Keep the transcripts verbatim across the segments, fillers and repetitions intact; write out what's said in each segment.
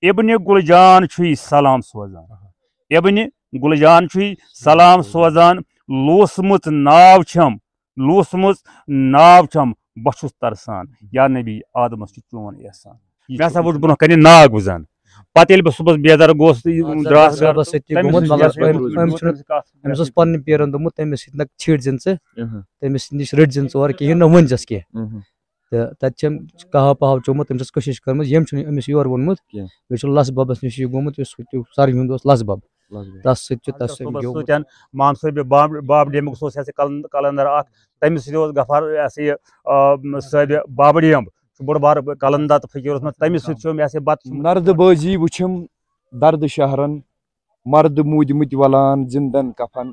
ابن گلجان چھُے سلام سوزان۔ ابن گلجان چھُے سلام سوزان۔ لوسمٕژ ناو چھم، لوسمٕژ ناو چھم، بہٕ چھُس ترسان۔ یا نبی آدمس چھُ چون احسان۔ مےٚ ہسا وُچھ برونٛہہ کنہِ ناگ وُزان۔ پتہٕ ییٚلہِ بہٕ صُبحس بیدار گوس تہٕ یہِ آ، درٛاس گرٕ، سربس سۭتۍ تہِ تٔمِس گوٚمُت، سۭتۍ مطلب، چھُ أمۍ، أمۍ چھُنہٕ، أمِس اوس پننہِ پیرن دوٚپمُت، تٔمِس سۭتۍ نہ چھیڑ زِ نہٕ ژٕ، اہم۔ تٔمِس نِش رٔٹۍ زِ نہٕ ژٕ اورٕ کِہیٖنۍ، نہ ؤنۍ زٮ۪س کینٛہہ۔ اہم۔ تہٕ تَتہِ چھِ أمۍ قہوٕ پہو چوٚمُت، تٔمۍ چھَس کوٗشِش کٔرمٕژ، ییٚمۍ چھُنہٕ أمِس یورٕ ووٚنمُت کینٛہہ۔ بیٚیہِ چھُ لَس بَبَس نِش یہِ گوٚمُت، یُس ہُتہِ سَر ہُنٛد اوس لَس بَب۔ لَس بَب۔ تَس سۭتۍ چھُ، تَس سۭتۍ صُبحَس گیوٚمُت۔ سۭتۍ مام صٲبِ باب-، باب ڈیمُک سُہ اوس یہِ ہسا کلن-، قلندر اکھ، تٔمِس سۭتۍ اوس غفار، یہِ ہسا یہِ، آ، صٲبِ باب ڈیم چھُ بوٚڑ بار قلندر تہٕ فقیٖر اوسمُت، تٔمِس سۭتۍ چھُ یہِ ہسا یہِ بَتہٕ کھیوٚمُت۔ نردٕ بٲزی وٕچھِم درد شہرن، مرد موٗدمٕتۍ وَلان زِندن کفن۔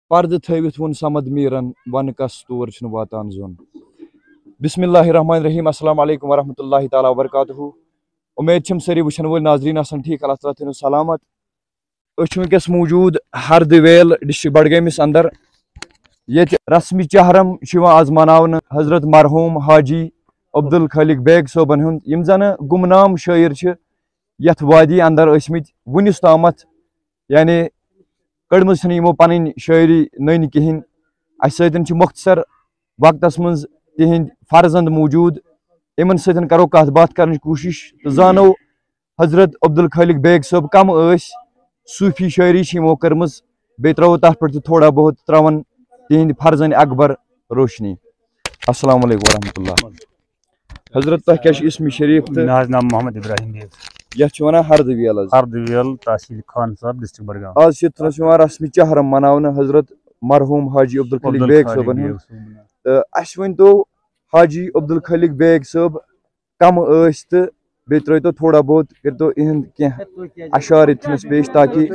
پردٕ تھٲوِتھ ووٚن صمد میٖرن، "وَن کس تور چھُنہٕ واتان زوٚن۔" بسم اللہ الرحمن الرحیم۔ السلام علیکم ورحمۃ اللہ تعالیٰ وبرکاتہ۔ امید چھم سٲری وٕچھن وٲلۍ ناظریٖن آسن ٹھیٖک، اللہ تعالیٰ تھٲینو سلامت۔ أسۍ چھِ وٕنکیٚس موٗجوٗد ہردٕ ویل، ڈسٹرکٹ بڈگٲمِس اندر۔ ییٚتہِ رسمِ چہرم چھُ یِوان آز مناونہٕ حضرت مرحوم حاجی عبدالخالق بیگ صٲبن ہُنٛد، یِم زن گمنام شٲعر چھِ یتھ وادی اندر ٲسمٕتۍ وُنِس تامتھ، یعنی کٔڑمٕژ چھنہٕ یِمو پنٕنۍ شٲعری نٔنۍ کِہینۍ۔ اسہِ سۭتۍ چھِ مختصر وقتس منٛز تِہنٛدۍ فرزند موٗجوٗد، یِمن سۭتۍ کرو کتھ باتھ کرنٕچ کوٗشش تہٕ زانو حضرت عبدالخالق بیگ صٲب کم ٲسۍ، صوٗفی شٲعری چھِ یِمو کٔرمٕژ، بیٚیہِ ترٛاوو تتھ پٮ۪ٹھ تہِ تھوڑا بہت، ترٛاوان تِہنٛدۍ فرزند اکبر روشنی۔ السلام علیکم ورحمۃ اللہ۔ حضرت، تۄہہِ کیٛاہ چھُ اسمِ شریف تہٕ؟ مےٚ حظ ناو محمد ابراہیم بیگ۔ یتھ چھِ ونان ہردٕ ویل حظ۔ ہردٕ ویل، تحصیل خان صاحب، ڈسٹرکٹ بڈگام۔ آز چھِ ییٚتہِ تھنس یِوان رسمِ چہرم مناونہٕ حضرت مرحوم حاجی عبدالخالق بیگ عبدالخالق صٲبن بیگ ہُنٛد۔ صٲبن۔ تہٕ اسہِ ؤنۍ تو حاجی عبدالخالق بیگ صٲب کم ٲسۍ تہٕ بیٚیہِ ترٲوتو تھوڑا بہت، کٔرتو یِہُنٛد کینٛہہ اشعار ییٚتہِ تھنس پیش، تاکہِ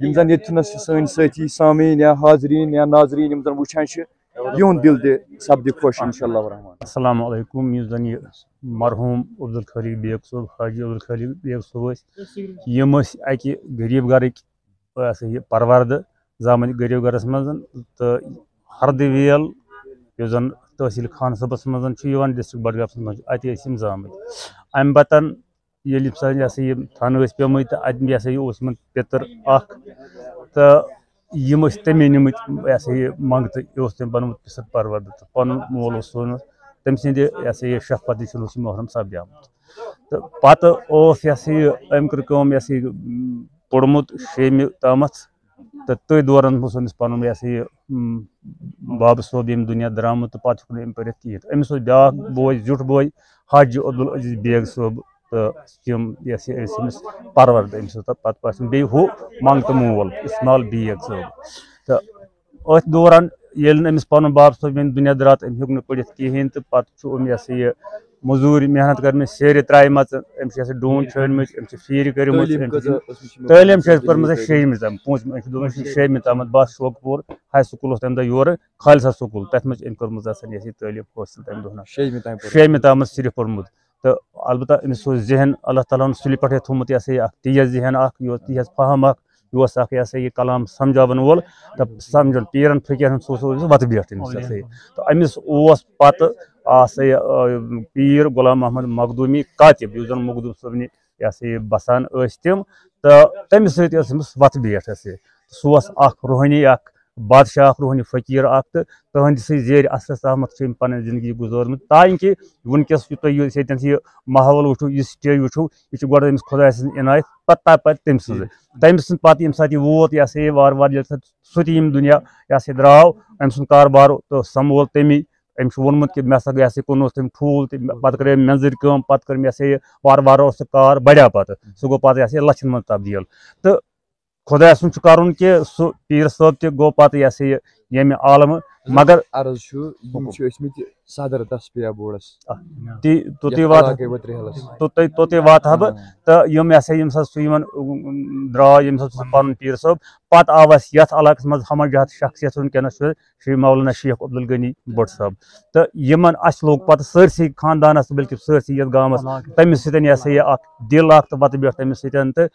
یِم زن ییٚتہِ تھنس چھِ سٲنۍ سٲتھی سامعیٖن یا حاضریٖن یا ناظریٖن یِم زن وٕچھان چھِ، یِہُنٛد دِل تہِ سپدِ خۄش انشاءاللہ الرحمن۔ السلام علیکم۔ یُس زن یہِ مرحوم عبدالخالق بیگ صٲب، حاجی عبدالخالق بیگ صٲب ٲسۍ، یِم ٲسۍ اکہِ غریٖب گرٕکۍ، یہِ ہسا یہِ پروردٕ زامٕتۍ غریٖب گرس منٛز، تہٕ ہردٕ ویل یُس زن تحصیل خان صٲبس منٛز چھُ یِوان، ڈسٹرکٹ بڈگامس منٛز چھُ، اتی ٲسۍ یِم زامٕتۍ۔ امہِ پتن ییٚلہِ یِم سٲنۍ، یہِ ہسا یہِ، تھَن ٲسۍ پیٚمٕتۍ تہٕ اَتہِ، یہِ ہسا یہِ، اوس یِمن پیٚتٕر اکھ، تہٕ یِم ٲسۍ تَمے نِمٕتۍ، یہِ ہسا یہِ، منٛگتہٕ۔ یہِ اوس تٔمۍ بنومُت پِتٕر پروردٕ، تہٕ پنُن مول اوس سوٗنمُت۔ تٔمۍ سٕنٛدِ، یہِ ہسا یہِ، شفقت نِش اوس یہِ محروم سپدیومُت۔ تہٕ پتہٕ اوس، یہِ ہسا یہِ، أمۍ کٔر کٲم، یہِ ہسا یہِ، پوٚرمُت شیٚیمہِ تامَتھ، تہٕ تٔتھۍ دوران اوس أمِس پنُن، یہِ ہسا یہِ، م، بابہٕ صٲب ییٚمہِ دُنیا درٛامُت، تہٕ پتہٕ ہیوٚک نہٕ أمۍ پٔرِتھ کِہیٖنۍ۔ تہٕ أمِس اوس بیٛاکھ بوے، زیُٹھ بوے، حاجی عبدالعزیز بیگ صٲب، تہٕ تِم، یہِ ہسا یہِ، ٲسۍ أمِس پرورد۔ أمِس اوس تَتھ پتہٕ پتہٕ بیٚیہِ ہُہ منٛگتہٕ مول، اسماعیل بیگ صٲب۔ تہٕ أتھۍ دوران ییٚلہِ نہٕ أمِس پنُن بابہٕ صٲب ییٚمہِ دُنیا درٛاو، تہٕ أمۍ ہیوٚک نہٕ پٔرِتھ کِہیٖنۍ، تہٕ پتہٕ چھُ أمۍ، یہِ ہسا یہِ، مٔزوٗرۍ محنت کٔرمٕژ، سیرِ ترٛایمَژٕ، أمۍ چھِ، یہِ ہسا یہِ، ڈوٗنۍ چھٲنمٕتۍ، أمۍ چھِ فیٖرِ کٔرمٕژ، تعلیٖم أمۍ چھِ کۭژاہ ٲسمٕژ چھِ یِمو تعلیٖم چھِ اَسہِ پٔرمٕژ اَسہِ شیٚیِمہِ تام، پوٗنٛژمہِ، أسۍ چھِ دَپان، أسۍ چھِ شیٚیِمہِ تامَتھ، بَس شوقہٕ پوٗر ہاے سکوٗل اوس تَمہِ دۄہ یورٕ خالصہ سکوٗل، تَتھ منٛز چھِ أمۍ کٔرمٕژ آسان، یہِ ہسا یہِ، تعلیٖم حٲصِل تَمہِ دۄہ نہ۔ شیٚیِمہِ تام پوٚرمُت۔ شیٚیِمہِ تامَتھ صرف پوٚرمُت۔ تہٕ البتہ أمِس اوس ذہن، اللہ تعالیٰ ہَن سُلہِ پٮ۪ٹھَے تھوٚومُت، یہِ ہسا یہِ، اکھ تیز ذہن اکھ، یہِ اوس تیز فہم اکھ، یہِ اوس اکھ، یہِ ہسا یہِ، کلام سمجھاوَن وول تہٕ سمجھَن پیٖرَن فقیٖرَن سُہ اوس، اوس وَتہٕ بیٹھ أمِس، یہِ ہسا یہِ۔ تہٕ أمِس اوس پتہٕ، آ، سا یہِ، آ، پیٖر غلام محمد مخدوٗمی کاتب، یُس زَن مخدوٗم صٲبنہِ، یہِ ہسا یہِ، بسان ٲسۍ تِم، تہٕ تٔمِس سۭتۍ ٲس أمِس وَتہٕ بیٹھ، یہِ ہسا یہِ۔ سُہ اوس اکھ روحٲنی، اکھ بادشاہ، اکھ روحٲنی فقیٖر اکھ، تہٕ تٕہٕنٛدِ سۭتۍ زیرِ اثرس تحت چھِ أمۍ پنٕنۍ زندگی گُزٲرمٕژ، تانۍ کہِ وٕنکیٚس یوٗتاہ یہِ، ییٚتٮ۪ن یہِ ماحول وٕچھو، یہِ stage وٕچھو، یہِ چھُ گۄڈٕ أمِس خۄداے سٕنٛز عنایت، پتہٕ، پتہٕ، پتہٕ تٔمۍ سٕنٛزٕے۔ تٔمۍ سٕنٛز پتہٕ ییٚمہِ ساتہٕ یہِ ووت، یہِ ہسا یہِ، وارٕ وارٕ ییٚلہِ سُہ، سُہ تہِ ییٚمہِ دُنیا، یہِ ہسا یہِ، درٛاو، أمۍ سُنٛد کاربار تہٕ سمبول تٔمی۔ أمۍ چھُ ووٚنمُت کہِ مےٚ ہسا، یہِ ہسا یہِ، کُنوُہ تٔمۍ ٹھوٗل تہٕ پتہٕ کٔر أمۍ مٮ۪نٛزٕرۍ کٲم، پتہٕ کٔر أمۍ، یہِ ہسا یہِ، وارٕ وارٕ اوس سُہ کار بڑیو پتہٕ، سُہ گوٚو پتہٕ، یہِ ہسا یہِ، لچھن منٛز تبدیٖل۔ تہٕ خۄدایَس سُنٛد چھُ کرُن کہِ سُہ پیٖر صٲب تہِ گوٚو پتہٕ، یہِ ہسا یہِ، ییٚمہِ عالمہٕ، مگر عرض چھُ، یِم چھِ ٲسمٕتۍ صدر تصفیہ بورڈس، آ، تی، توٚتُے یَتھ واتہٕ، علاقے وترِ ہلس۔ توٚتُے، توٚتُے واتہٕ ہا بہٕ۔ ہاں۔ تہٕ یِم، یہِ ہسا یہِ، ییٚمہِ ساتہٕ سُہ یِمن، اُم، اُم، درٛاو، ییٚمہِ ساتہٕ سُہ پنُن پیٖر صٲب، پتہٕ آو اَسہِ یَتھ علاقس منٛز ہمہ جہت شخصیت وٕنکیٚنس چھُ شیخ مولانا شیخ عبدالغنی بٹ صٲب۔ تہٕ یِمن اَسہِ لوٚگ پتہٕ سٲرسٕے خاندانس تہٕ بلکہِ سٲرسٕے یَتھ گامس تٔمِس سۭتۍ، یہِ ہسا یہِ، اکھ دِل اکھ تہٕ وَتہٕ بیٹھ تٔمِس سۭتۍ۔ تہٕ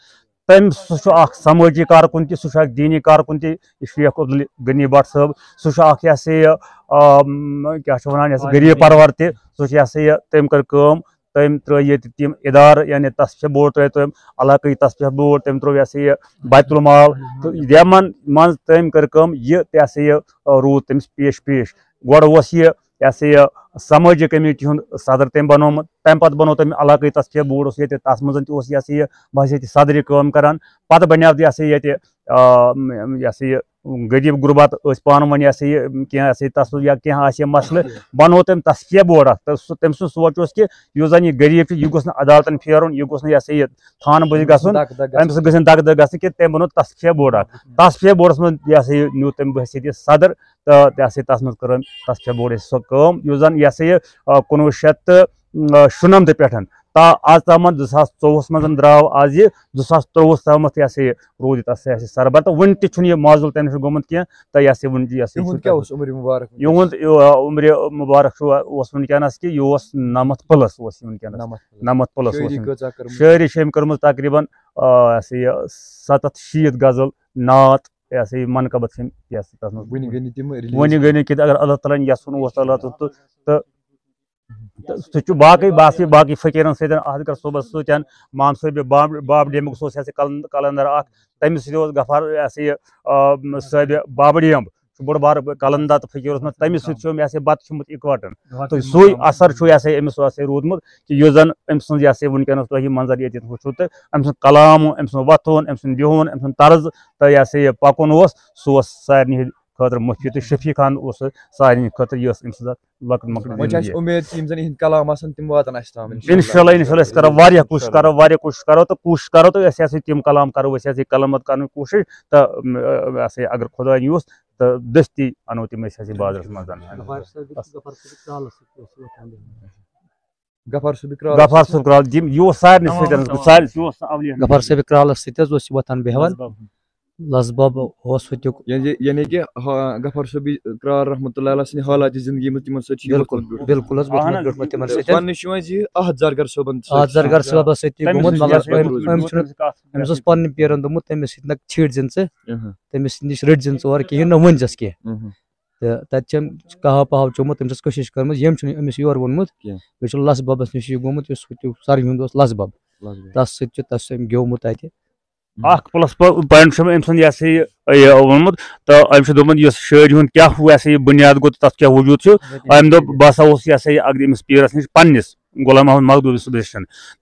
تٔمۍ، سُہ چھُ اکھ سمٲجی کارکُن تہِ، سُہ چھُ اکھ دیٖنی کارکُن تہِ، یہِ شیخ عبدالغنی بٹ صٲب۔ سُہ چھُ اکھ، یہِ ہسا یہِ، آم، کیٛاہ چھِ وَنان، یہِ ہسا غریٖب پرور تہِ۔ سُہ چھُ، یہِ ہسا یہِ، تٔمۍ کٔر کٲم، تٔمۍ ترٲے ییٚتہِ تِم ادارٕ، یعنی تصفیہ بورڈ ترٲے تٔمۍ، علاقٲیی تصفیہ بورڈ، تٔمۍ ترٲو، یہِ ہسا یہِ، بیت المال، تہٕ یِمن منٛز تٔمۍ کٔر کٲم، یہِ تہِ ہسا یہِ، آ، روٗد تٔمِس پیش پیش۔ گۄڈٕ اوس یہِ، یہِ ہسا یہِ، سمٲجی کمیٹی ہُنٛد صدر تٔمۍ بنوومُت، تمہِ پتہٕ بنوو تٔمۍ علاقٲیی تصفیہ بورڈ، اوس ییٚتہِ، تتھ منٛز تہِ اوس، یہِ ہسا یہِ، بہٕ ہسا ییٚتہِ صدرِ کٲم کران۔ پتہٕ بنیو یہِ ہسا یہِ ییٚتہِ، آ، م-، یہِ ہسا یہِ، غریٖب غُربت ٲسۍ پانہٕ ؤنۍ، یہِ ہسا یہِ، کینٛہہ، یہِ ہسا یہِ، تَس یا کینٛہہ آسہِ ہے مسلہٕ، بنوو تٔمۍ تصفیہ بورڈ اکھ۔ تہٕ سُہ، تٔمۍ سُنٛد سونٛچ اوس کہِ یُس زن یہِ غریٖب چھُ، یہِ گوٚژھ نہٕ عدالتن پھیرُن، یہِ گوٚژھ نہٕ، یہِ ہسا یہِ، تھانہٕ بٔزی گژھُن، دَکہٕ دَکہٕ أمۍ سۭتۍ گژھِ نہٕ دَکہٕ دَکہٕ گژھٕنۍ کینٛہہ۔ تٔمۍ بنوو تصفیہ بورڈ اکھ۔ تصفیہ بورڈس منٛز، یہِ ہسا یہِ، نیوٗ تٔمۍ، بہٕ ہسا ییٚتہِ صدر، تہٕ، تہٕ یہِ ہسا یہِ، تَس منٛز کٔر أمۍ تصفیہ بورڈ سۭتۍ سۄ کٲم، یُس زن، یہِ ہسا یہِ، آ، کُنوُہ شیٚتھ تہٕ، آ، شُنَمتہٕ پٮ۪ٹھ تا آز تامَتھ، زٕ ساس ژوٚوُہَس منٛز درٛاو آز یہِ، زٕ ساس ترٛوٚوُہ تامَتھ، یہِ ہسا یہِ، روٗد یہِ تَس، یہِ ہسا یہِ، سربر، تہٕ وُنہِ تہِ چھُنہٕ یہِ معزوٗل تَمہِ نِش گوٚمُت کینٛہہ، تہٕ یہِ ہسا یہِ، وُنہِ، یہِ ہسا یہِ، یِہُنٛد چھُ کیٛاہ تَتھ اوس عمرِ مُبارک وٕنکیٚس؟ یِہُنٛد، یہِ، آ، عمرِ مُبارک چھُ، اوس وٕنکیٚنَس کہِ یہِ اوس نَمَتھ پٕلَس اوس یہِ وٕنکیٚنَس۔ نَمَتھ پٕلَس۔ نَمَتھ پٕلَس اوس شٲعری یِم۔ کۭژاہ کٔرمٕژ؟ شٲعری چھِ أمۍ کٔرمٕژ تقریٖباً، آ، یہِ ہسا یہِ، سَتَتھ شیٖتھ غزل، نعت، یہِ ہسا یہِ، منقبت چھِ أمۍ، یہِ ہسا یہِ، تَتھ منٛز۔ وٕنہِ گٔے نہٕ تِم release وٕنہِ گٔے کینٛہہ۔ نہٕ کینٛہہ، اگر اللہ تعالیٰ ہن یَژھُن اوس، اللہ تعالیٰ تہٕ، تہٕ تہٕ سُہ چھُ باقٕے، بس یہِ باقٕے فقیٖرن سۭتۍ، احد کر صٲبس سۭتۍ، مام صٲب باب، باب ڈیمُک سُہ اوس، یہِ ہسا کلن-، کلندر اکھ، تٔمِس سۭتۍ اوس غفار، یہِ ہسا یہِ، آ، صٲبِ باب ڈیم چھُ بوٚڑ بار کلندر تہٕ فقیٖر اوسمُت، تٔمِس سۭتۍ چھُ أمۍ، یہِ ہسا یہِ، بتہٕ کھیوٚمُت اِکوٹن۔ تہٕ سُے اثر چھُ، یہِ ہسا یہِ، أمِس، یہِ ہسا یہِ، روٗدمُت کہِ یُس زن أمۍ سٕنٛز، یہِ ہسا یہِ، وٕنکیٚنس تۄہہِ یہِ منظر ییٚتٮ۪تھ وٕچھِو تہٕ أمۍ سُنٛد کلام، أمۍ سُنٛد وۄتھُن، أمۍ سُنٛد بِہُن، أمۍ سُنٛد طرز تہٕ، یہِ ہسا یہِ، پکُن اوس، سُہ اوس سارنٕے ہٕنٛدِ خٲطرٕ مُفید۔ تہٕ شفیع خان اوس سُہ سارنٕے ہٕنٛدِ خٲطرٕ، یہِ ٲس أمۍ سٕنٛز اکھ لۄکٕٹ مۄکٕٹ وۄنۍ چھِ اَسہِ زندگی۔ اُمید کہِ یِم زَن یِہِنٛدۍ کلام آسَن، تِم واتَن اَسہِ تام، اِنشاء اللہ۔ اِنشاء اللہ، اِنشاء اللہ، أسۍ کَرو واریاہ کوٗشِش، کَرو واریاہ کوٗشِش کَرو تہٕ کوٗشِش کَرو تہٕ أسۍ ہسا تِم کلام کَرو، أسۍ ہسا کلمت کَرنٕچ کوٗشِش تہٕ، م، یہِ ہسا یہِ، اگر خۄداے یوٗس تہٕ دٔستی اَنو تِم أسۍ ہسا یہِ بازرَس منٛز۔ غفار صٲب، غفار صٲبٕکۍ کرٛالَس سۭتۍ اوس وۄتھان بیٚہوان۔ غفار صٲبٕکۍ کرٛال۔ غفار صٲب کرٛال، یِم، یہِ اوس سارنٕے سۭتۍ، سارنٕے سارنٕے سۭتۍ۔ یہِ اوس اَولِیَن۔ غفار صٲبٕکۍ کرٛالَس سۭتۍ حظ اوس یہِ وۄتھان بیٚہوان۔ لَزباب۔ لَزباب اوس ہُتیُک۔ یعنی، یعنی کہِ ہا-، غفار صٲبٕے، کرٛال رحمتہ اللہ علیہ سٕنٛدِ حالاتِ زندگی منٛز تِمن سۭتۍ چھُ یہِ بِلکُل، ووتمُت برٛونٛہہ۔ بِلکُل حظ، ووتھمُت اہن حظ۔ برٛونٛہہ تِمن سۭتۍ۔ پننہِ چھُ وۄنۍ زِ احد زرگر صٲبن سۭتۍ احد چھُ۔ زرگر صٲبس سۭتۍ تہِ تٔمِس گوٚمُت، سۭتۍ مگر کیٛاہ أمۍ، کوٚر؟ أمۍ چھُنہٕ، أمِس اوس پننہِ پیرن دوٚپمُت، تٔمِس سۭتۍ نہ چھیڑ زِ نہٕ ژٕ، اہن۔ تٔمِس نِش رٔٹۍ زِ نہٕ ژٕ اورٕ کِہیٖنۍ، نہ ؤنۍ زٮ۪س کینٛہہ۔ اہن۔ تہٕ تَتہِ چھِ أمۍ قہوٕ پہاو چوٚمُت، تٔمۍ چھَس کوٗشِش کٔرمٕژ، ییٚمۍ چھُنہٕ أمِس یورٕ ووٚنمُت۔ کینٛہہ۔ بیٚیہِ چھُ لَس بَبَس نِش یہِ گوٚمُت، یُس ہُتہِ سَرِ ہُنٛد اوس لَس بَب۔ لَس بَب۔ تَس سۭتۍ چھُ، تَس چھُ أمۍ گیوٚمُت اَتہِ۔ اَکھ plus po-، point چھُ أمۍ سُنٛد، یہِ ہسا یہِ، یہِ ووٚنمُت، تہٕ أمۍ چھُ دوٚپمُت، یُس شٲعری ہُنٛد کیٛاہ ہُہ، یہِ ہسا یہِ بُنیاد گوٚو تہٕ تَتھ کیٛاہ وجوٗد چھُ۔ أمۍ دوٚپ، بہٕ ہسا اوسُس، یہِ ہسا یہِ، اَکھ أمِس پیٖرَس نِش پنٛنِس غلام محمد مخدوٗمَس نِش۔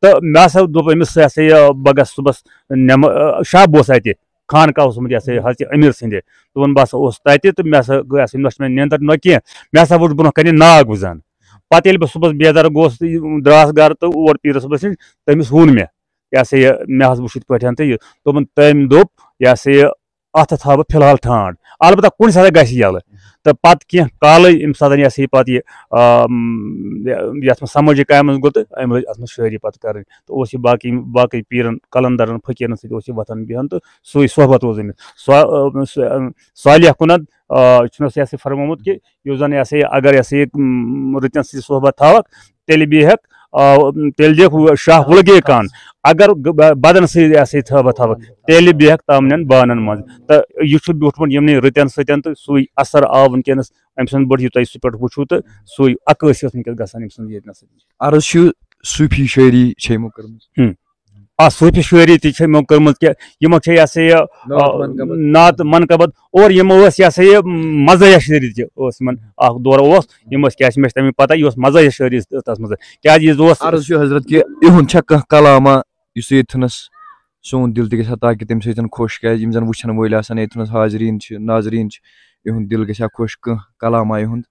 تہٕ مےٚ ہسا دوٚپ أمِس، یہِ ہسا یہِ، بہٕ گژھٕ صُبحَس نٮ۪ما-، شب اوس اَتہِ۔ خانقاہ اوسمُت، یہِ ہسا یہِ، حضرت امیر سٕنٛدِ۔ دوٚپُن، بہٕ ہسا اوسُس تتہِ تہٕ مےٚ ہسا گٔے، یہِ ہسا یہِ، نۄشہِ مےٚ نیندر نۄ کینٛہہ۔ مےٚ ہسا وُچھ برونٛہہ کنہِ ناگ وُزان۔ پتہٕ ییٚلہِ بہٕ صُبحس بیدار گوس تہٕ یہِ درٛاس گرٕ تہٕ اور پیٖرس صٲبس نِش، تٔمِس ووٚن مےٚ، یہِ ہسا یہِ، مےٚ حظ وُچھ یِتھ پٲٹھۍ تہٕ یہِ۔ دوٚپُن، تٔمۍ دوٚپ، یہِ ہسا یہِ، اتھ تھاوٕ بہٕ فی الحال ٹھانڈ۔ البتہ کُنہِ ساتہٕ گژھِ یَلہٕ۔ تہٕ پتہٕ کینٛہہ کالٕے ییٚمہِ ساتہٕ یہِ ہسا یہِ پتہٕ یہِ، آ، م، یہِ، یتھ منٛز سمٲجی کامہِ منٛز گوٚو تہٕ أمۍ لٲج اتھ منٛز شٲعری پتہٕ کرٕنۍ۔ تہٕ اوس یہِ باقٕے، باقٕے پیٖرن، قلندرن، فقیٖرن سۭتۍ اوس یہِ وۄتھان بیٚہوان تہٕ سُے صحبت روٗز أمِس۔ سۄ-، آ، سۄ-، آ، صالح کُنت، آ، چھُنس یہِ ہسا یہِ فرمومُت کہِ یُس زن یہِ ہسا یہِ، اگر یہِ ہسا یہِ، م، رٕتٮ۪ن سۭتۍ صحبت تھاوکھ، تیٚلہِ بیٚہکھ، آ، تیٚلہِ دِکھ ہُہ شاہ وُلگے کان۔ اگر گ-، ب-، بدن سۭتۍ یہِ ہسا یہِ صحبت تھاوکھ، تیٚلہِ بیٚہکھ تامنٮ۪ن بانن منٛز۔ تہٕ یہِ چھُ بیوٗٹھمُت یِمنٕے رٕتٮ۪ن سۭتۍ تہٕ سُے اثر آو وٕنکیٚنس أمۍ سٕنٛدِ بٔڑ یہِ تۄہہِ سُہ پٮ۪ٹھ وٕچھِو تہٕ سُے عکٲسی ٲس وٕنکیٚس گژھان أمۍ سٕنٛز ییٚتہِ نَس۔ عرض چھُ صوٗفی شٲعری چھے یِمو کٔرمٕژ۔ ہُم۔ آ، صوٗفی شٲعری تہِ چھے یِمو کٔرمٕژ کہِ یِمو چھے یہِ ہسا یہِ، نعت آ، منقبت۔ نعت منقبت اور یِمو ٲس یہِ ہسا یہِ مزاحیہ شٲعری تہِ ٲس یِمن اکھ دور اوس، یِم ٲسۍ کیٛاہ چھِ مےٚ چھِ تَمِچ پتہ، یہِ اوس مزاحیہ شٲعری تَتھ منٛز۔ کیٛازِ یہِ اوس عرض چھُ حضرت کہِ یِہُنٛد چھا کانٛہہ کلامہ یُس ییٚتہِ تھنس سون دِل تہِ گژھِ ہا تاکہِ تَمہِ سۭتۍ خۄش، کیٛازِ یِم زَن وٕچھَن وٲلۍ آسَن، ییٚتہِ تھنس حاضریٖن چھِ، ناظریٖن چھِ، یِہُنٛد دِل گژھِ ہا خۄش۔ کانٛہہ کلامہ یِہُنٛد؟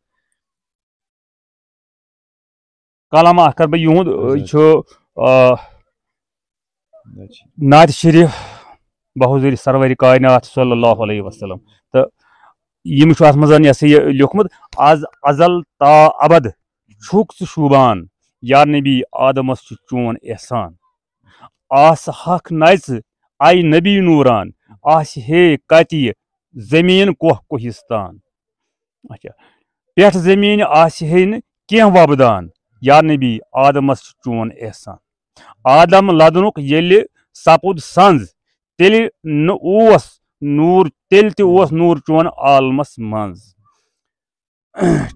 کلامہ اکھ کَرٕ بہٕ یِہُنٛد، اچھا۔ چھُ، آ، اچھا۔ نعت شریف بحضور سرور کائنات صلی اللہ علیہ وسلم۔ تہٕ یِم چھُ اَتھ منٛز یہِ ہسا یہِ لیوٗکھمُت، از ازل تا ابد چھُکھ ژٕ شوٗبان، یا نبی آدمس چھُ چون احسان۔ آس حق نژ، آیہِ نبی نوران، آسہِ ہے کتہِ یہِ زمین کوہ کوہستان۔ اچھا، پٮ۪ٹھ زمین آسہِ ہے نہٕ کینٛہہ وۄبدان، یا نبی آدمس چھُ چون احسان۔ آدم لدنُک ییٚلہِ سپُد سنٛز، تیٚلہِ نہٕ اوس نوٗر، تیٚلہِ تہِ اوس نوٗر چون عالمس منٛز۔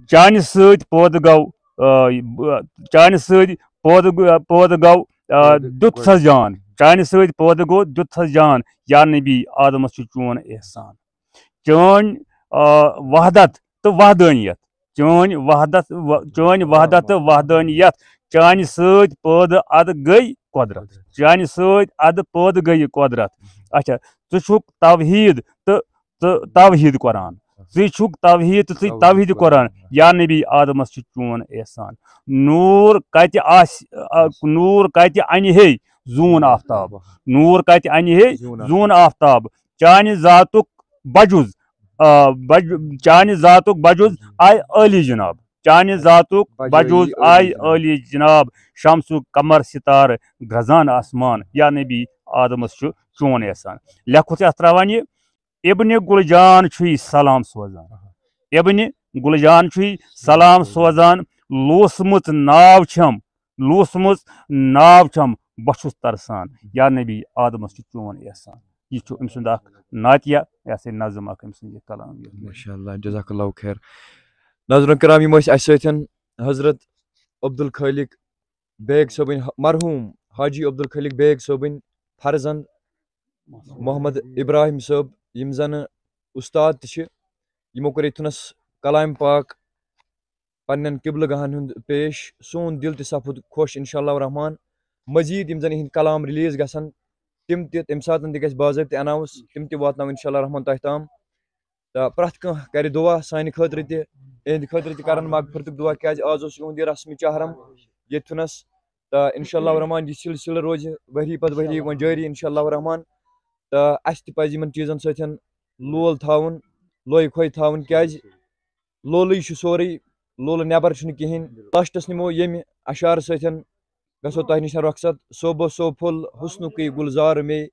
چانہِ سۭتۍ پٲدٕ گوٚو، آ، یہِ بہٕ، چانہِ سۭتۍ پٲدٕ گو- پٲدٕ گوٚو، آ، پٲدٕ دیُت گۄڈٕ۔ سَس جان۔ چانہِ سۭتۍ پٲدٕ گوٚو، دیُت سَس جان۔ یا نبی آدمس چھُ چون احسان۔ چٲنۍ، آ، وحدت تہٕ وحدٲنیت۔ چٲنۍ وحدت و- چٲنۍ وحدت تہٕ وحدٲنیت۔ چانہِ سۭتۍ پٲدٕ اَدٕ گٔے قۄدرت۔ چانہِ سۭتۍ اَدٕ پٲدٕ گٔے یہِ قۄدرت۔ اچھا، ژٕ چھُکھ توحیٖد تہٕ، تہٕ توحیٖد قرآن۔ ژٕ چھُکھ توحیٖد تہٕ ژٕ چھُکھ توحیٖد قرآن۔ یا نبی آدمس چھُ چون احسان۔ نوٗر کتہِ آسہِ، آ، نوٗر کتہِ انہِ ہے زوٗن آفتاب۔ نوٗر کتہِ انہِ ہے زوٗن آفتاب۔ چانہِ ذاتُک بجُز، آ، بج-، چانہِ ذاتُک بجُز آے عٲلی جناب۔ چانہِ ذاتُک بجُز آے عٲلی جناب۔ شمسُک قمر ستارٕ گرزان آسمان۔ یا نبی آدمس چھُ چون احسان۔ لیکھُتھ یتھ تراوان یہِ، ابن گُلجان چھُے سلام سوزان۔ ابن گُلجان چھُے سلام سوزان۔ لوسمٕژ ناو چھم، لوسمٕژ ناو چھم، بہٕ چھُس ترسان۔ یا نبی آدمس چھُ چون احسان۔ یہِ چھُ أمۍ سُنٛد اکھ نعتیہ، یہِ ہسا یہِ نظم اکھ أمۍ سُنٛد یہِ کلام یہِ۔ ماشاء اللہ، جزاک اللہ خیر۔ ناظرین کرام، یِم ٲسۍ اَسہِ سۭتۍ حضرت عبدالخالق بیگ صٲبٕنۍ، مرحوٗم حاجی عبدالخالق بیگ صٲبٕنۍ فرزند محمد ابراہیم صٲب، یِم زن استاد تہِ چھِ۔ یِمو کوٚر ییٚتھنس کلام پاک پننٮ۪ن قبلہٕ گاہن ہُنٛد پیش۔ سون دل تہِ سپُد خۄش انشاء اللہ الرحمن۔ مزید یِم زن یِہنٛدۍ کلام ریلیز گژھن، تِم تہِ، تمہِ ساتن تہِ گژھِ باضٲبطہٕ اناؤنس، تِم تہِ واتناوو انشاء اللہ الرحمن تۄہہِ تام۔ تہٕ پرٛٮ۪تھ کانٛہہ کرِ دُعا سانہِ خٲطرٕ تہِ، اِہِنٛدِ خٲطرٕ تہِ کرن مغفرتُک دُعا، کیازِ آز اوس یِہُنٛد یہِ رسمِ چہرم ییٚتھُنس۔ تہٕ انشاء اللہ الرحمن یہِ سلسلہٕ روزِ ؤری پتہٕ ؤری وۄنۍ جٲری انشاء اللہ الرحمن۔ تہٕ اسہِ تہِ پزِ یِمن چیٖزن سۭتۍ لول تھاوُن، لوے کھوے تھاوُن، کیازِ لولٕے چھُ سورُے، لولہٕ نٮ۪بر چھُنہٕ کِہیٖنۍ۔ لاسٹس نِمو ییٚمہِ اشعار سۭتۍ، گژھو تۄہہِ نِش رۄخصت۔ صوبہ سوپھل حسنُکُے گُلزار مے،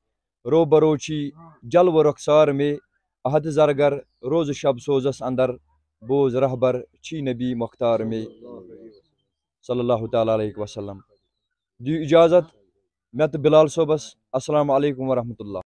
روبرو چھی جلوٕ رۄخسار مے، عہد زرگر روزٕ شب سوزس اندر، بوز رہبر چھی نبی مختار مے، صلی اللہ تعالیٰ علیہ وسلم۔ دِیِو اجازت مےٚ تہٕ بلال صٲبس۔ السلام علیکم ورحمۃ اللہ۔